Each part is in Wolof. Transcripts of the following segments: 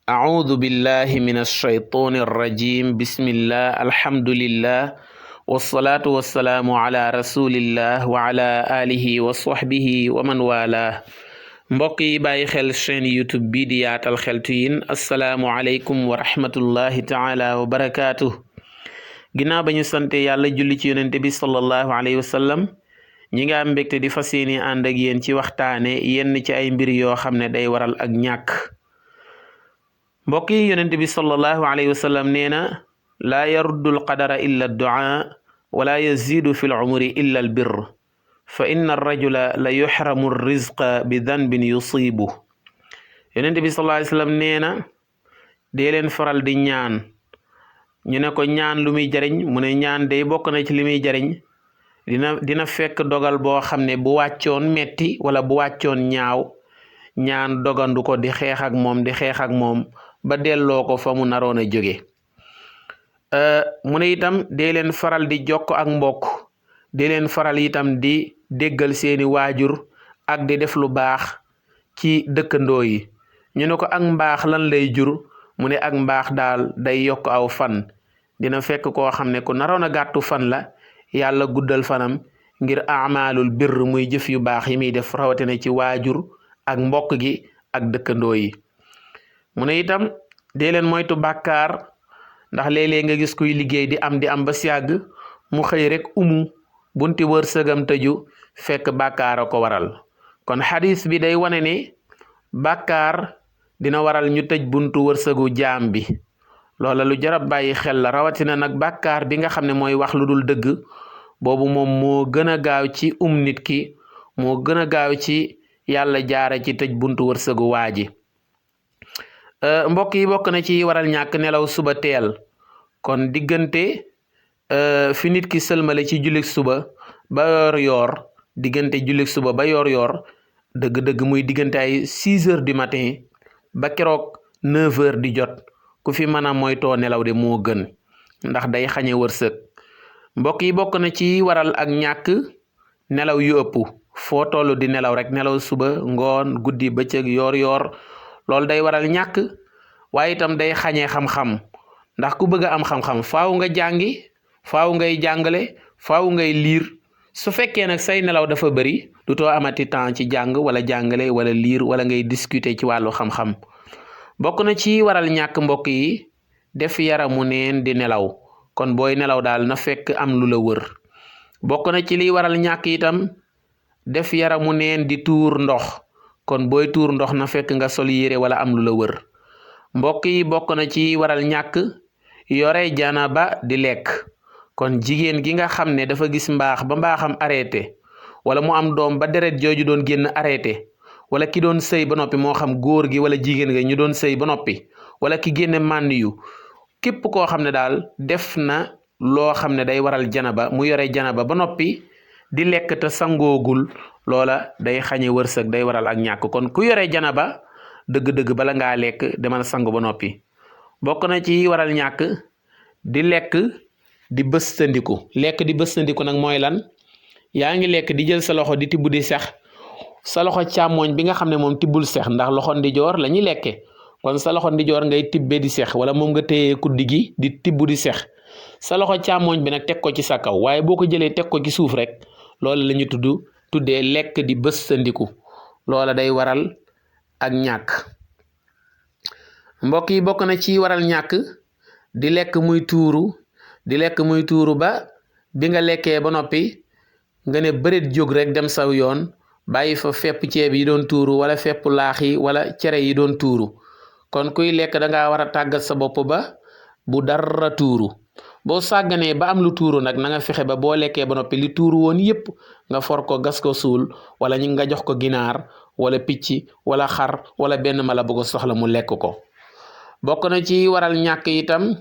أعوذ بالله من الشيطان الرجيم بسم الله الحمد لله والصلاة والسلام على رسول الله وعلى آله وصحبه ومن والاه mbokk yi bàyyi xel chaîne YouTube bi di Yaatal Xeltu Yin asalaamu aleykum wa rahmatullahi taala wa barakaatu. ginnaaw ba ñu sante yàlla julli ci yonente bi sallallahu alayhi wa sallam ñi nga am mbégte di fas yéene ànd ak yéen ci waxtaane yenn ci ay mbir yoo xam ne day waral ak ñàkk. mbokk yi yonente bi sallallahu alayhi wa sallam nee na laa yaruddu alqadara illa adduaa wala yazidu fi l umri illa al birr fa inna arrajula la yuxramu rizqa bi danbin yusibu. yonente bi sallallahu alayhi wa sallam nee na dee leen faral di ñaan. ñu ne ko ñaan lu muy jariñ mu ne ñaan day bokk na ci li muy jariñ dina fekk dogal boo xam ne bu wàccoon metti wala bu wàccoon ñaaw ñaan dogandu ko di xeex ak moom ba delloo ko fa mu naroon a jóge. mu ne itam dee leen faral di jokk ak mbokk, dee leen faral itam di déggal seeni waajur ak di def lu baax ci dëkkandoo yi. ñu ne ko ak mbaax lan lay jur mu ne ak mbaax daal day yokk aw fan. dina fekk koo xam ne ku naroon a gàttu fan la yàlla guddal fanam ngir amaalul birr muy jëf yu baax yi muy def rawatina ci waajur ak mbokk gi ak dëkkandoo yi. mu ne itam dee leen moytu bàkkaar ndax léeg-léeg nga gis kuy liggéey di am ba siyàgg mu xëy rek bunti wërsëgam tëju fekk bàkkaar a ko waral. kon xadis bi day wane ne bàkkaar dina waral ñu tëj buntu wërsëgu jaam bi. loola lu jarab bàyyi xel la, rawatina nag bàkkaar bi nga xam ne mooy wax lu dul dëgg boobu moom moo gën a gaaw ci nit ki, moo gën a gaaw ci yàlla jaare ci tëj buntu wërsëgu waa ji. mbokk yi bokk na ci waral ñàkk nelaw suba teel. kon diggante fi nit ki sëlmale ci jullik suba ba yor diggante jullik suba ba yor dëgg-dëgg muy diggante ay 6 heures du matin ba keroog 9 heures di jot ku fi mën a moytoo nelaw de moo gën ndax day xañe wërsëg. mbokk yi bokk na ci waral ak ñàkk nelaw yu ëpp, foo toll di nelaw rek, nelaw suba ngoon guddi bëccëg yor loolu day waral ñàkk. waaye itam day xañee xam-xam ndax ku bëgg a am xam-xam faaw nga jàngi, faaw ngay jàngale, faaw ngay liir. su fekkee nag say nelaw dafa bëri du too amati temps ci jàng wala jàngale wala liir wala ngay discuter ci wàllu xam-xam. bokk na ci waral ñàkk mbokk yi def yaramu neen di nelaw. kon booy nelaw daal na fekk am lu la wër. bokk na ci liy waral ñàkk itam def yaramu neen di tuur ndox. kon booy tuur ndox na fekk nga sol yére wala am lu la wër. mbokk yi bokk na ci waral ñàkk yore janaba di lekk. kon jigéen gi nga xam ne dafa gis mbaax ba mbaaxam arrêté wala mu am doom ba deret jooju doon génn arrêté, wala ki doon sëy ba noppi moo xam góor gi wala jigéen ga ñu doon sëy ba noppi, wala ki génne mànd yu, képp koo xam ne daal def na loo xam ne day waral janaba, mu yore janaba ba noppi di lekk te sangoogul, loola day xañe wërsëg, day waral ak ñàkk. kon ku yore janaba dëgg-dëgg bala ngaa lekk demal sangu ba noppi. bokk na ci waral ñàkk di lekk di bëstandiku. lekk di bëstandiku nag mooy lan? yaa ngi lekk di jël sa loxo di tibb di sex, sa loxo càmmooñ bi nga xam ne moom tibbul sex ndax loxo ndijoor la ñuy lekke. kon sa loxo ndijoor ngay tibbe di sex wala moom nga téyee kuddi gi di tibb di sex, sa loxo càmmooñ bi nag teg ko ci sa kaw. waaye boo ko jëlee teg ko ci suuf rek loolu la ñu tuddee lekk di bëstandiku. loola day waral ak ñàkk. mbokk yi bokk na ci waral ñàkk di lekk muy tuuru ba bi nga lekkee ba noppi nga ne bëreet jóg rek dem saw yoon bàyyi fa fepp ceeb yi doon tuuru wala fepp laax yi wala cere yi doon tuuru. kon kuy lekk dangaa war a tàggat sa bopp ba bu dara tuuru. boo sàgganee ba am lu tuuru nag na nga fexe ba boo lekkee ba noppi li tuuru woon yépp nga for ko gas ko suul, wala nga jox ko ginaar wala picc wala xar wala benn mala bu ko soxla mu lekk ko. bokk na ci waral ñàkk itam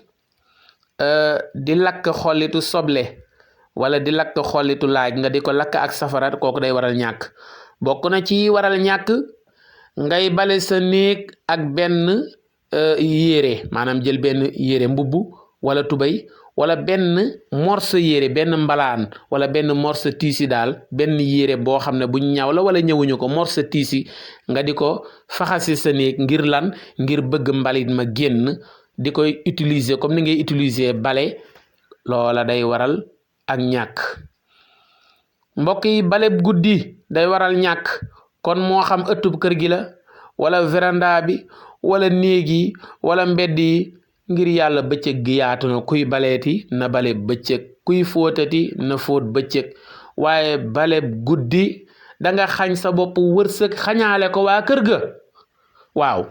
di lakk xollitu soble wala di lakk xollitu laaj nga di ko lakk ak safara, kooku day waral ñàkk. bokk na ci waral ñàkk ngay bale sa néeg ak benn yére, maanaam jël benn yére mbubb wala tubay wala benn morceau yére benn mbalaan wala benn morceau tiisi daal benn yére boo xam ne buñ ñaw la wala ñëwuñu ko morceau tiisi nga di ko faxasi sa néeg ngir lan ngir bëgg mbalit ma génn di koy utiliser comme ni ngay utiliser bale loola day waral ak ñàkk. mbokk yi bale guddi day waral ñàkk kon moo xam ëttub kër gi la wala véranda bi wala néeg yi wala mbedd yi ngir yàlla bëccëg gi yaatu na kuy baleeti na bale bëccëg kuy fóotati na fóot bëccëg waaye bale guddi danga xañ sa bopp wërsëg xañaale ko waa kër ga. waaw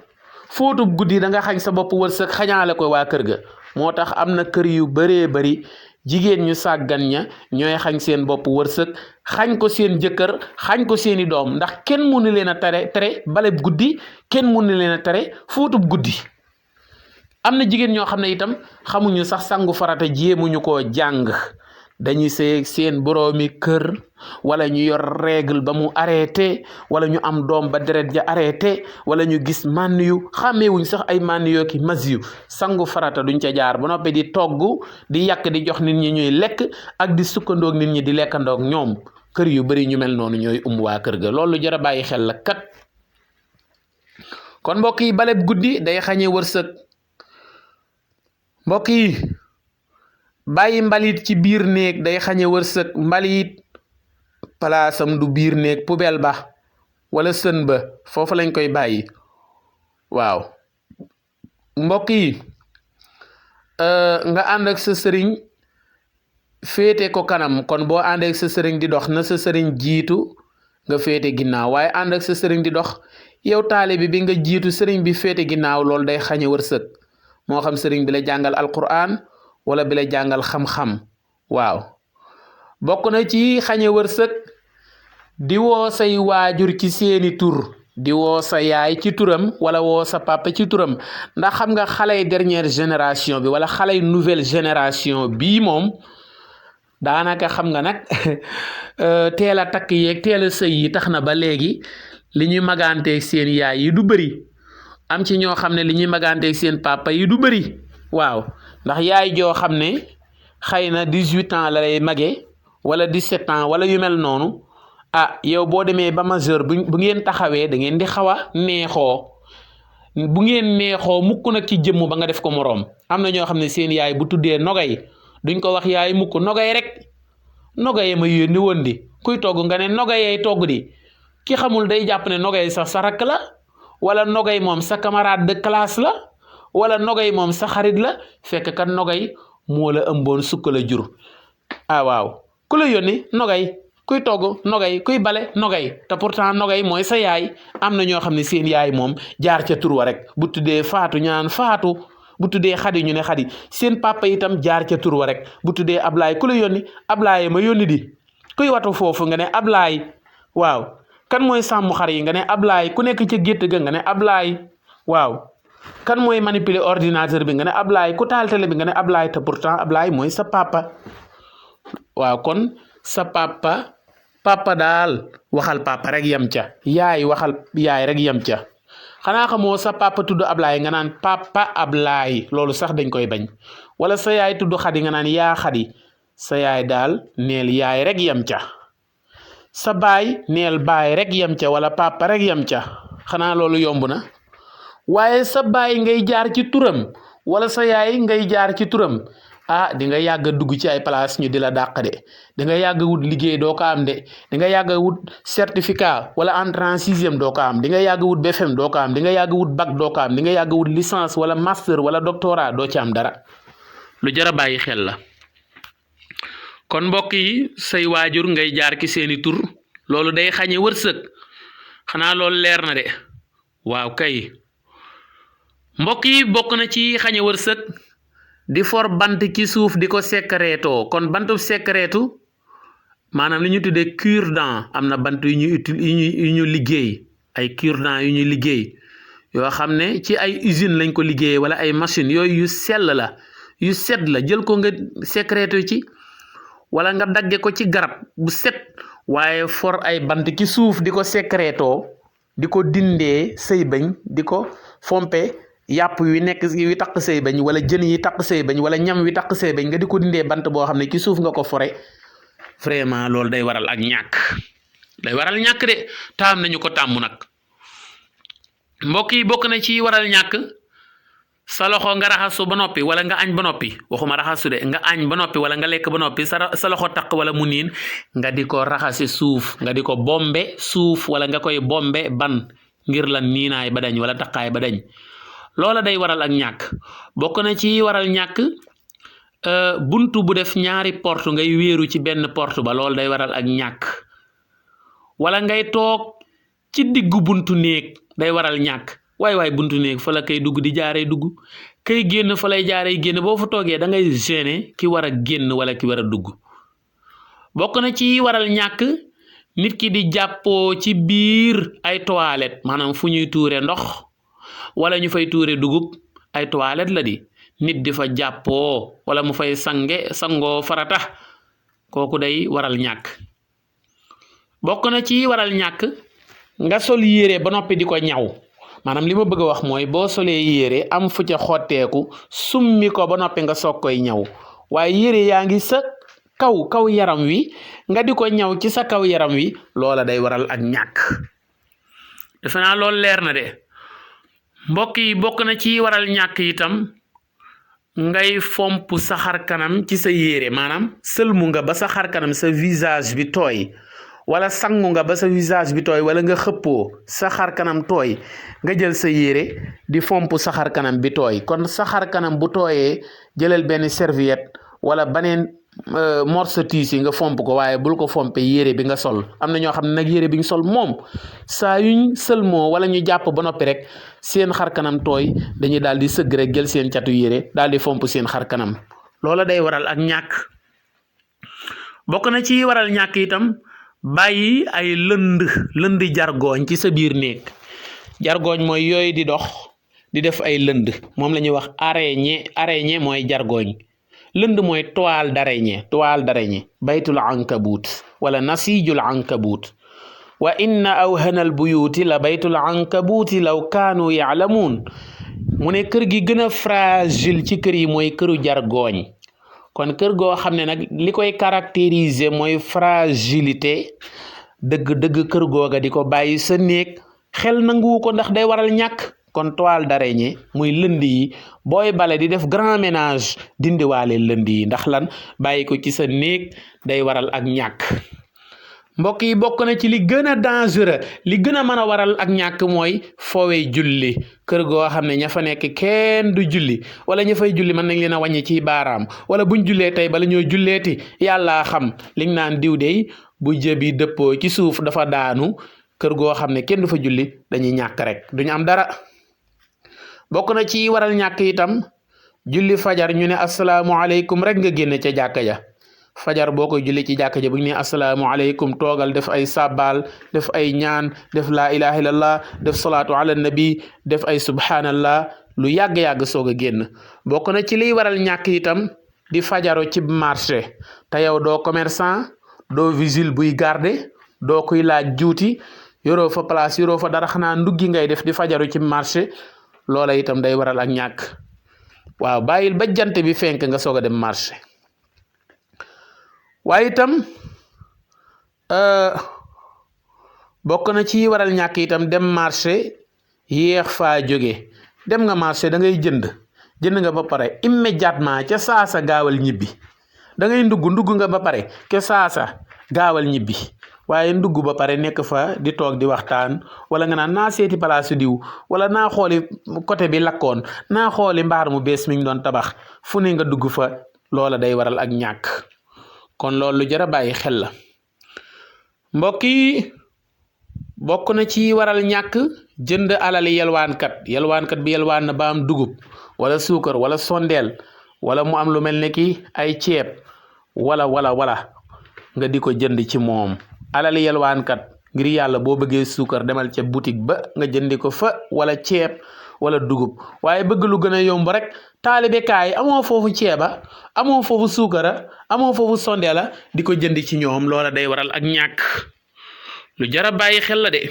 fóotub guddi danga xañ sa bopp wërsëg xañaale ko waa kër ga. moo tax am na kër yu baree bari jigéen ñu sàggan ña ñooy xañ seen bopp wërsëg xañ ko seen jëkkër xañ ko seeni doom ndax kenn mënu leen a tere baleb guddi kenn mënu leen a tere fóotub guddi. am na jigéen ñoo xam ne itam xamuñu sax sangu farata jéemuñu koo jàng dañuy sëy seen boroomi kër wala ñu yor règle ba mu arrêté wala ñu am doom ba deret ja arrêté wala ñu gis mànn yu xàmmeewuñ sax ay mànn yoo ki mas yu sangu farata duñ ca jaar ba noppi di togg di yàq di jox nit ñi ñuy lekk ak di sukkandoog nit ñi di lekkandoog ñoom. kër yu bari ñu mel noonu ñooy waa kër ga loolu jar a bàyyi xel la kat. kon mbokk yi baleb guddi day xañe wërsëg. mbokk yi bàyyi mbalit ci biir néeg day xañe wërsëg. mbalit palaasam du biir néeg poubelle ba wala sën ba foofu lañ koy bàyyi. waaw mbokk yi nga ànd ak sa sëriñ féete ko kanam kon boo ànd ak sa sëriñ di dox na sa sëriñ jiitu nga féete ginnaaw waaye ànd ak sa sëriñ di dox yow taalibe bi nga jiitu sëriñ bi féete ginnaaw loolu day xañe wërsëg. moo xam sëriñ bi la jàngal alquran wala bi la jàngal xam-xam. waaw bokk na ci xañe wërsëg di woo say waajur ci seeni tur di woo sa yaay ci turam wala woo sa papa ci turam ndax xam nga xaley dernière génération bi wala xaley nouvelle génération bii moom daanaka xam nga nag teel a takk yeeg teel a sëy yi tax na ba léegi li ñuy maganteeg seen yaay yi du bëri. am ci ñoo xam ne li ñuy maganteeg seen papa yi du bëri. waaw ndax yaay joo xam ne xëy na 18 ans la lay magee wala 17 ans wala yu mel noonu yow boo demee ba majeur bu ngeen taxawee da ngeen di xaw a neexoo bu ngeen neexoo mukk nag ci jëmm ba nga def ko moroom. am na ñoo xam ne seen yaay bu tuddee nogay duñ ko wax yaay mukk nogay rek nogay ma yónni woon di kuy togg nga ne nogayay togg di ki xamul day jàpp ne nogay sax sa rakk la wala nogay moom sa camarade de classe la wala nogay moom sa xarit la fekk kat nogay moo la ëmboon sukk la jur. waaw ku la yónni nogay kuy togg nogay kuy bale nogay te pourtant nogay mooy sa yaay. am na ñoo xam ne seen yaay moom jaar ca tur wa rek bu tuddee faatu ñu naan faatu bu tuddee xadi ñu ne xadi seen papa itam jaar ca tur wa rek bu tuddee Ablaay ku la yónni Ablaay ma yónni di kuy watu foofu nga ne Ablaay. waaw kan mooy sàmm xar yi nga ne Ablaay ku nekk ca gétt ga nga ne Ablaay. waaw kan mooy manipuler ordinateur bi nga ne Ablaay ku taal télé bi nga ne Ablaay te pourtant Ablaay mooy sa papa. waaw kon sa papa daal waxal papa rek yem ca yaay waxal yaay rek yem ca. xanaa xamoo sa papa tudd Ablaay nga naan papa Ablaay loolu sax dañ koy bañ. wala sa yaay tudd xadi nga naan yaa xadi sa yaay daal neel yaay rek yem ca. sa baay neel baay rek yem ca wala papa rek yem ca. xanaa loolu yomb na. waaye sa baay ngay jaar ci turam wala sa yaay ngay jaar ci turam di nga yàgg a dugg ci ay place ñu di la dàq de di nga yàgg a wut liggéey doo ko am de di nga yàgg a wut certificat wala entrée en sixième doo ko am di nga yàgg a wut BFM doo ko am di nga yàgg a wut bac doo ko am di nga yàgg a wut licence wala master wala doctorat doo ci am dara. lu jar a bàyyi xel la. kon mbokk yi say waajur ngay jaar ci seeni tur loolu day xañe wërsëg xanaa loolu leer na de. waaw kay mbokk yi bokk na ci xañe wërsëg di for bant ci suuf di ko sekkareetoo. kon bantu sekkareetu maanaam li ñu tuddee cure-dent am na bant yu ñu liggéey ay cure-dent yu ñu liggéey yoo xam ne ci ay usine lañ ko liggéeyee wala ay machine yooyu yu sell la yu set la jël ko nga sekkareetu ci wala nga dagge ko ci garab bu set waaye for ay bant ci suuf di ko sekkareetoo di ko dindee sëy bañ di ko fompe yàpp wi nekk wi taq say bañ wala jën yi taq say bañ wala ñam wi taq say bañ nga di ko dindee bant boo xam ne ci suuf nga ko fore vraiment loolu day waral ak ñàkk de taam nañu ko tàmm nag mbokk yi bokk na ci waral ñàkk sa loxo nga raxasu ba noppi wala nga añ ba noppi waxuma raxasu de nga añ ba noppi wala nga lekk ba noppi sa loxo taq wala mu niin nga di ko raxasi suuf nga di ko bombe suuf wala nga koy bombe ban ngir lan niinaay ba dañ wala taqaay ba dañ loola day waral ak ñàkk bokk na ci waral ñàkk buntu bu def ñaari porte ngay wéeru ci benn porte ba loolu day waral ak ñàkk wala ngay toog ci diggu buntu néeg day waral ñàkk waay buntu néeg fa la kay dugg di jaaree dugg kay génn fa lay jaaree génn boo fa toogee da ngay gêner ki war a génn wala ki war a dugg bokk na ci waral ñàkk nit ki di jàppoo ci biir ay toilette maanaam fu ñuy tuure ndox wala ñu fay tuure dugub ay toilette la di nit di fa jàppoo wala mu fay sangoo farata kooku day waral ñàkk bokk na ci waral ñàkk nga sol yére ba noppi di ko ñaw maanaam li ma bëgg a wax mooy boo solee yére am fu ca xotteeku summi ko ba noppi nga soog koy ñaw waaye yére yaa ngi sa kaw yaram wi nga di ko ñaw ci sa kaw yaram wi loola day waral ak ñàkk defe naa loolu leer na de mbokk yi bokk na ci waral ñàkk itam ngay fomp sa xar kanam ci sa yére maanaam sëlmu nga ba sa xar kanam sa visage bi tooy wala sangu nga ba sa visage bi tooy wala nga xëppoo sa xar kanam tooy nga jël sa yére di fomp sa xar kanam bi tooy kon sa xar kanam bu tooyee jëlal benn serviette wala beneen morceau tissu nga fomp ko waaye bul ko fompe yére bi nga sol am na ñoo xam ne nag yére bi ñu sol moom saa yuñ sëlmoo wala ñu jàpp ba noppi rek seen xar kanam tooy dañuy daal di sëgg rek jël seen catu yére daal di fomp seen xar kanam loola day waral ak ñàkk bokk na ci waral ñàkk itam bàyyi ay lënd jargooñ ci sa biir néeg jargooñ mooy yooyu di dox di def ay lënd moom la ñuy wax araignée mooy jargooñ lënd mooy toile d'araignée baytul ankabut wala nasijul ankabut wa inna awhanal buyuti la baytul ankabuti law kaanu yaalamuun mu ne kër gi gën a fragile ci kër yi mooy këru jargooñ kon kër goo xam ne nag li koy caractériser mooy fragilité dëgg kër googa di ko bàyyi sa néeg xel nanguwu ko ndax day waral ñàkk kon toile d'araignée muy lënd yi booy bale di def grand ménage dindiwaale lënd yi ndax lan bàyyi ko ci sa néeg day waral ak ñàkk mbokk yi bokk na ci li gën a dangereux li gën a mën a waral ak ñàkk mooy foowee julli kër goo xam ne ña fa nekk kenn du julli wala ña fay julli mën nañ leen a wàññi ci baaraam wala buñ jullee tey bala ñoo julleeti yàllaa xam li nga naan diw dey bu jëbi dëppoo ci suuf dafa daanu kër goo xam ne kenn du fa julli dañuy ñàkk rek duñu am dara bokk na ci waral ñàkk itam julli fajar ñu ne asalaamualeykum rek nga génn ca jàkka ja fajar boo koy julli ci jàkka ja bu ñu ne asalaamualeykum toogal def ay sabbal def ay ñaan def laa ilaha illallah def salaatu ala nabi def ay subhanallah lu yàgg-yàgg soog a génn bokk na ci liy waral ñàkk itam di fajaro ci marché te yow doo commerçant doo vigile buy garder doo kuy laaj juuti yoroo fa place yoroo fa dara xanaa nduggi ngay def di fajaru ci marché loola itam day waral ak ñàkk waaw bàyyil ba jant bi fenk nga soog a dem marché waaye itam bokk na ci waral ñàkk itam dem marché yéex faa jóge dem nga marché da ngay jënd nga ba pare immédiatement ca saasa gaawal ñibbi da ngay ndugg nga ba pare ca saasa gaawal ñibbi waaye ndugg ba pare nekk fa di toog di waxtaan wala nga naan naa seeti palaasu diw wala naa xooli côté bi lakkoon naa xooli mbaar mu bees mi ñu doon tabax fu ne nga dugg fa loola day waral ak ñàkk kon loolu lu jar a bàyyi xel la mbokk yi bokk na ci waral ñàkk jënd alali yelwaankat bi yelwaan na ba am dugub wala suukar wala sondeel wala mu am lu mel ne ki ay ceeb wala nga di ko jënd ci moom alali yelwaankat ngir yàlla boo bëggee suukar demal ca boutique ba nga jëndi ko fa wala ceeb wala dugub waaye bëgg lu gën a yomb rek taalibe kaay amoo foofu ceeba amoo foofu suukara amoo foofu sondeela di ko jënd ci ñoom loola day waral ak ñàkk lu jara bàyyi xel la de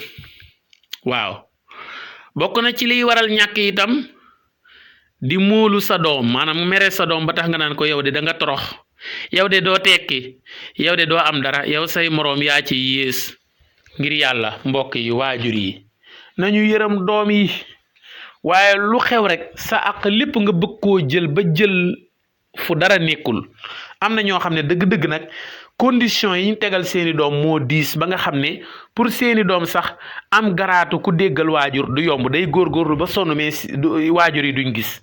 waaw bokk na ci liy waral ñàkk itam di móolu sa doom maanaam mere sa doom ba tax nga naan ko yow de da nga torox yow de doo tekki yow de doo am dara yow say moroom yaa ci yées ngir yàlla mbokk yi waajur yi nañu yërëm doom yi waaye lu xew rek sa àq lépp nga bëgg koo jël ba jël fu dara nekkul am na ñoo xam ne dëgg-dëgg nag condition yi ñu tegal seeni doom moo diis ba nga xam ne pour seeni doom sax am garaatu ku déggal waajur du yomb day góorgóorlu ba sonn mais waajur yi duñ gis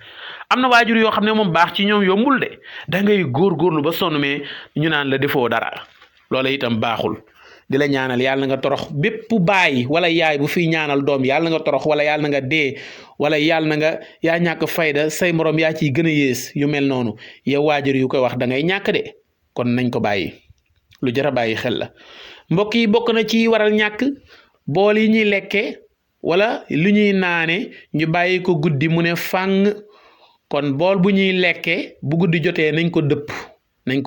am na waajur yoo xam ne moom baax ci ñoom yombul de da ngay góorgóorlu ba sonn mais ñu naan la defoo dara loola itam baaxul di la ñaanal yàlla na nga torox bépp baay wala yaay bu fiy ñaanal doom yàlla na nga torox wala yàlla na nga dee wala yàlla na nga yaa ñàkk fayda say morom yaa ciy gën a yées yu mel noonu yow waajur yu koy wax da ngay ñàkk de kon nañ ko bàyyi lu jar a bàyyi xel la mbokk yi bokk na ci waral ñàkk bool yi ñuy lekke wala lu ñuy naane ñu bàyyi ko guddi mu ne fàng kon bool bu ñuy lekke bu guddi jotee nañ ko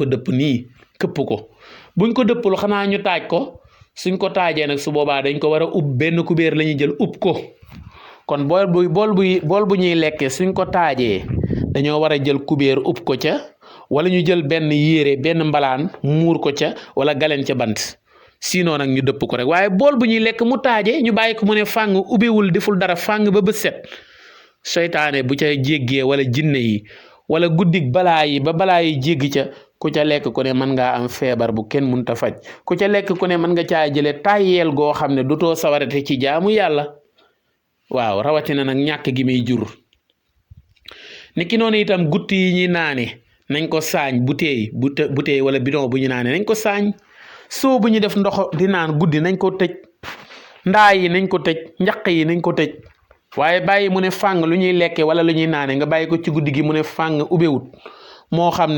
dëpp nii këpp ko buñ ko dëppul xanaa ñu taaj ko suñ ko taajee nag su boobaa dañ ko war a ub benn kubéer la ñuy jël ub ko kon bool bu ñuy lekkee suñ ko taajee dañoo war a jël kubéer ub ko ca wala ñu jël benn yére benn mbalaan muur ko ca wala galeen ca bant sinon nag ñu dëpp ko rek waaye bool bu ñuy lekk mu taajee ñu bàyyi ko mu ne fàng ubbiwul deful dara fàng ba bët set seytaane bu ca jéggee wala jinne yi wala guddik balaa yi ba balaa yi jéggi ca ku ca lekk ku ne mën ngaa am feebar bu kenn mënta faj ku ca lekk ku ne mën nga caa jële tàyyeel goo xam ne dutoo sawarate ci jaamu yàlla waaw rawatina nag ñàkk gi muy jur niki noonu itam gutti yi ñuy naane nañ ko saañ butéey wala bidon bu ñu naane nañ ko saañ soo bu ñu def ndox di naan guddi nañ ko tëj ndaa yi nañ ko tëj njaq yi nañ ko tëj waaye bàyyi mu ne fàng lu ñuy lekke wala lu ñuy naane nga bàyyi ko ci guddi gi mu ne fàng ubewut moo xam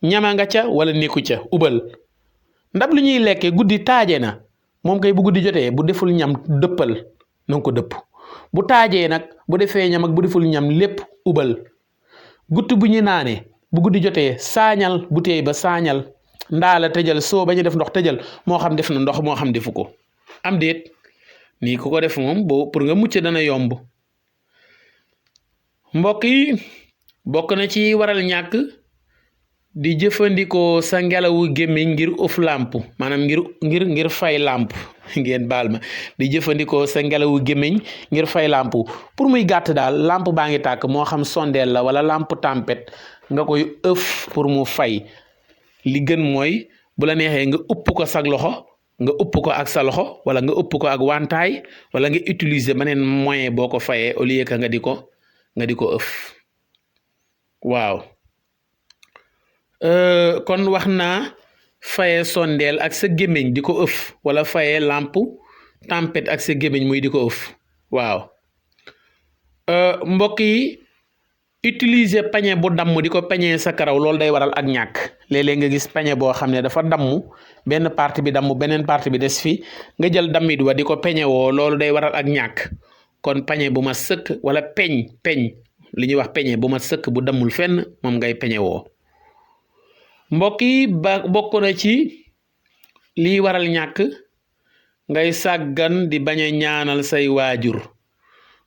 ñama nga ca wala nekku ca ubal ndab lu ñuy lekke guddi taaje na moom kay bu guddi jotee bu deful ñam dëppal na nga ko dëpp bu taajee nag bu defee ñam ak bu deful ñam lépp ubal gutt bu ñu naane bu guddi jotee saañal butéey ba saañal ndaa la tëjal soo bañu def ndox tëjal moo xam def na ndox moo xam defu ko am déet nii ku ko def moom boo pour nga mucc dana yomb mbokk yi bokk na ci waral ñàkk di jëfandikoo sa ngelawu gémmiñ ngir uf làmp maanaam ngir fay làmp ngeen baal ma di jëfandikoo sa ngelawu gémmiñ ngir fay làmp pour muy gàtt daal làmp baa ngi tàkk moo xam sondeel la wala làmp tempête nga koy ëf pour mu fay li gën mooy bu la neexee nga upp ko sag loxo nga upp ko ak sa loxo wala nga upp ko ak wantaay wala nga utiliser beneen moyen boo ko fayee au lieu que nga di ko ëf waaw kon wax naa fayee sondeel ak sa gémmiñ di ko ëf wala fayee lampe tempête ak sa gémmiñ muy di ko ëf waaw mbokk yi utiliser pañe bu damm di ko pañee sa karaw loolu day waral ak ñàkk léeg-léeg nga gis pañe boo xam ne dafa damm benn partie bi damm beneen partie bi des fi nga jël damit wa di ko peñe woo loolu day waral ak ñàkk kon pañe bu ma sëkk wala peñ li ñuy wax peñe bu ma sëkk bu dammul fenn moom ngay peñe woo mbokk yi bokk na ci lii waral ñàkk ngay sàggan di bañ a ñaanal say waajur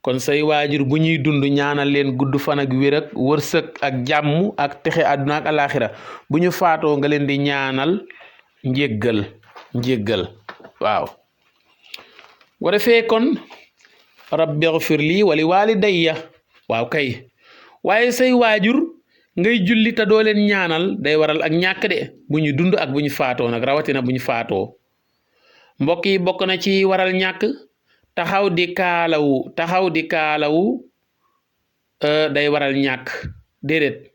kon say waajur bu ñuy dund ñaanal leen gudd fan ak wér ak wërsëg ak jàmm ak texe àdduna ak alaxira bu ñu faatoo nga leen di ñaanal njéggal waaw bu defee kon rabbi ighfir lii wa li walidayya waaw kay waaye say waajur ngay julli te doo leen ñaanal day waral ak ñàkk de bu ñu dund ak bu ñu faatoo nag rawatina bu ñu faatoo mbokk yi bokk na ci waral ñàkk taxaw di kaalawu day waral ñàkk déedéet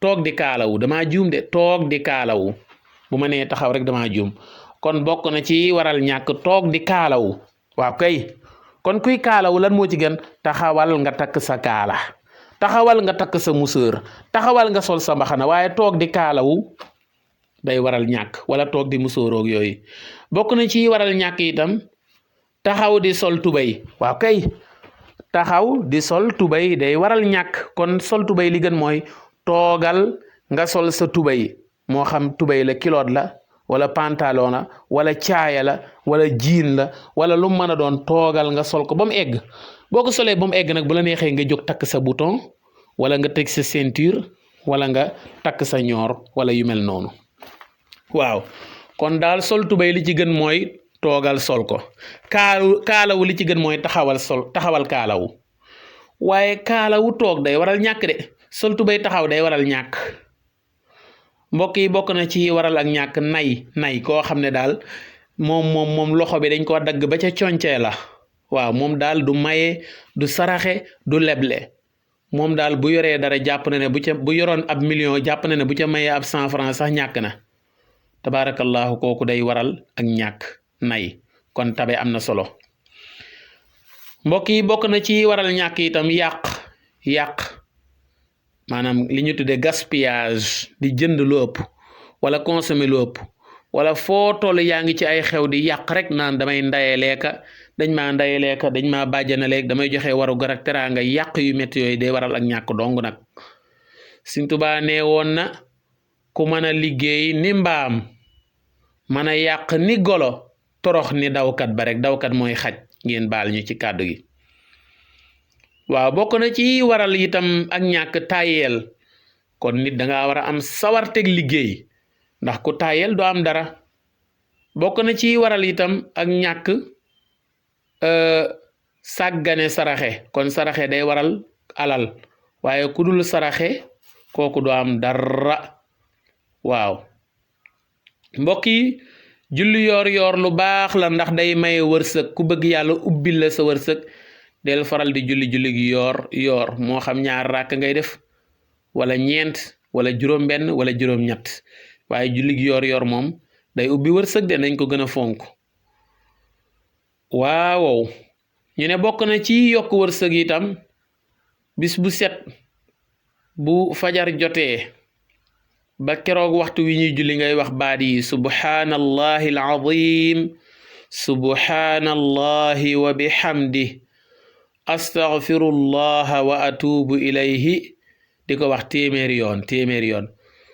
toog di kaalawu damaa juum de toog di kaalawu bu ma nee taxaw rek damaa juum kon bokk na ci waral ñàkk toog di kaalawu waaw kay kon kuy kaalawu lan moo ci gën taxawal nga takk sa kaala taxawal nga takk sa musóor taxawal nga sol sa mbaxana waaye toog di kaalawu day waral ñàkk wala toog di musóoroog yooyu bokk na ci waral ñàkk itam taxaw di sol tubay waaw kay taxaw di sol tubay day waral ñàkk kon sol tubay li gën mooy toogal nga sol sa tubay moo xam tubay la kiloot la wala pantalon la wala caaya la wala jiin la wala lu mën a doon toogal nga sol ko ba mu egg boo ko solee ba mu egg nag bu la neexee nga jóg takk sa bouton wala nga teg sa ceinture wala nga takk sa ñoor wala yu mel noonu waaw kon daal sol tubéy li ci gën mooy toogal sol ko kaalawu li ci gën mooy taxawal kaalawu waaye kaalawu toog day waral ñàkk de sol tubéy taxaw day waral ñàkk mbokk yi bokk na ci waral ak ñàkk nay koo xam ne daal moom loxo bi dañ ko dagg ba ca concee la waaw moom daal du maye du saraxe du leble moom daal bu yoree dara jàpp na ne bu yoroon ab million jàpp na ne bu ca mayee ab 100 francs sax ñàkk na tabaarakallahu kooku day waral ak ñàkk nay kon tabe am na solo mbokk yi bokk na ci waral ñàkk itam yàq maanaam li ñu tuddee gaspillage di jënd lu ëpp wala consommer lu ëpp wala foo toll yaa ngi ci ay xew di yàq rek naan damay ndayeleeka dañ maa bàjjanaleeg damay joxe waru gar ak teraanga yàq yu métti yooyu day waral ak ñàkk dong nag Sëñ Tuubaa nee woon na ku mën a liggéey ni mbaam mën a yàq ni golo torox ni dawkat ba rek dawkat mooy xaj ngeen baal ñu ci kàddu gi waaw bokk na ci waral itam ak ñàkk tayel kon nit da nga war a am sawarteg liggéey ndax ku tayel doo am dara bokk na ci waral itam ak ñàkk sàggane saraxe kon saraxe day waral alal waaye ku dul saraxe kooku doo am dara waaw mbokk yi julli yoor lu baax la ndax day maye wërsëg ku bëgg yàlla ubbil la sa wërsëg del faral di julli gi yoor moo xam 2 rakk ngay def wala 4 wala juróom-benn wala juróom-ñett waaye julli gi yoor moom day ubbi wërsëg de nañ ko gën a fonk waaw ñu ne bokk na ci yokk wërsëg itam bis bu set bu fajar jotee ba keroog waxtu wi ñuy julli ngay wax baat yi subhanallahi alazim subhanallahi wa bihamdi astaghfirullaha wa atubu ilayhi di ko wax téeméeri yoon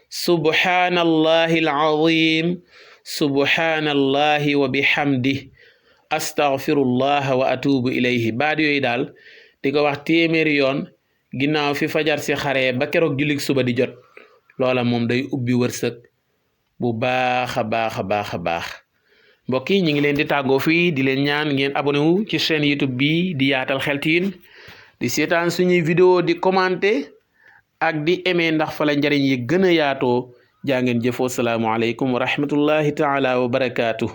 subhanallahi alazim subhanallahi wa bihamdi astaghfirullaha wa atubu ilayhi baat yooyu daal di ko wax téeméeri yoon ginnaaw fi fajar si xaree ba keroog jullig suba di jot loola moom day ubbi wërsëg bu baax a baax mbokk yi ñu ngi leen di tàggoo fii di leen ñaan ngeen abonné wu ci chaîne YouTube bi di Yaatal Xeltiin di seetaan suñuy vidéo di commenter ak di aimer ndax fa la njariñ yi gën a yaatoo jaa ngeen jëfoo salaamu aleykum wa rahmatullahi taala wa barakaatu